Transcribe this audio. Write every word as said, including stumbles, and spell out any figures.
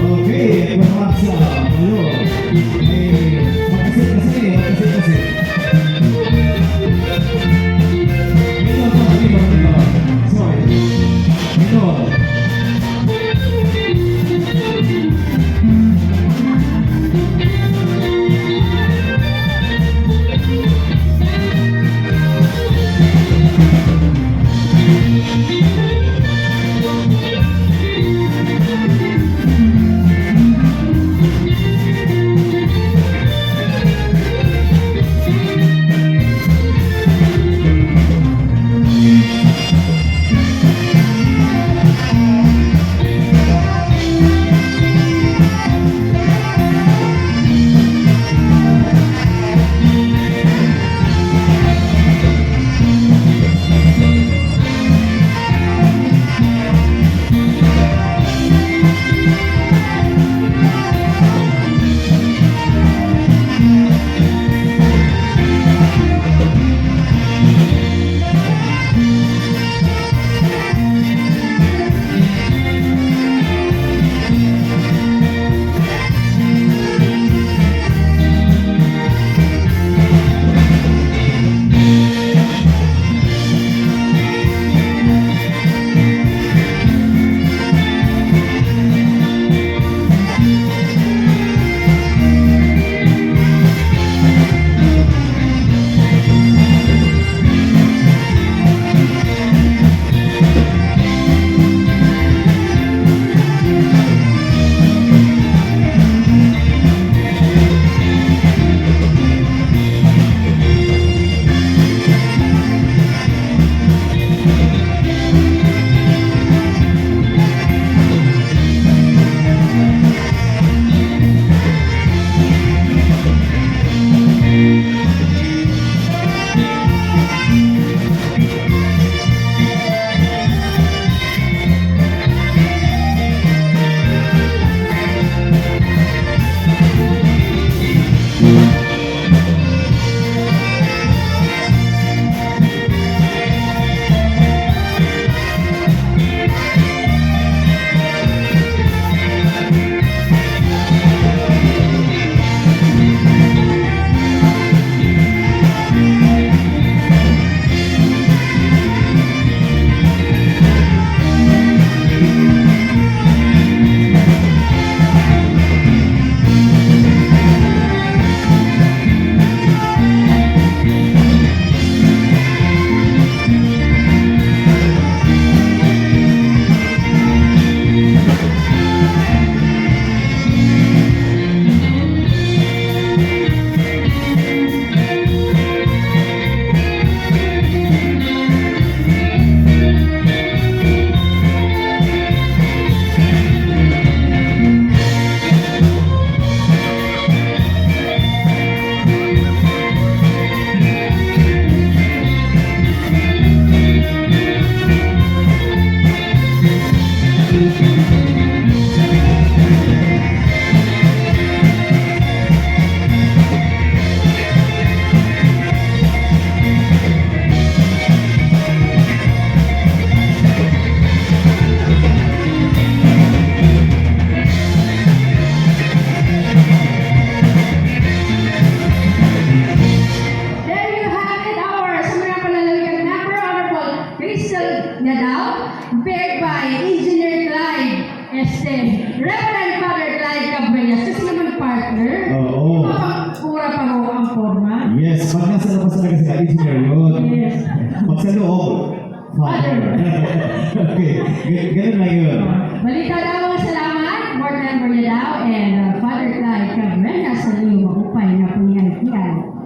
Okay, pumasa. Ayun. Eh, magkasi-kasi, magkasi-kasi. Ito, ito, ito, ito. Sorry. Ito. There you have it, our Samariang Panlalawigan Member, Honorable Crystal Yadaw, paired by Engineer Clyde, este, Reverend Father Clyde Cabreñas. Kasi naman partner, oo. Mapagpura pa ho ang porma. Yes, pag nasa labas talaga sila, engineer yun. Yes. Pag sa loob, Father. Father. Okay, ga-, ganun lang yun. Balita daw, salamat, Board Member Yadaw and, uh, Father Clyde Cabreñas sa inyong maupay na pangyayari.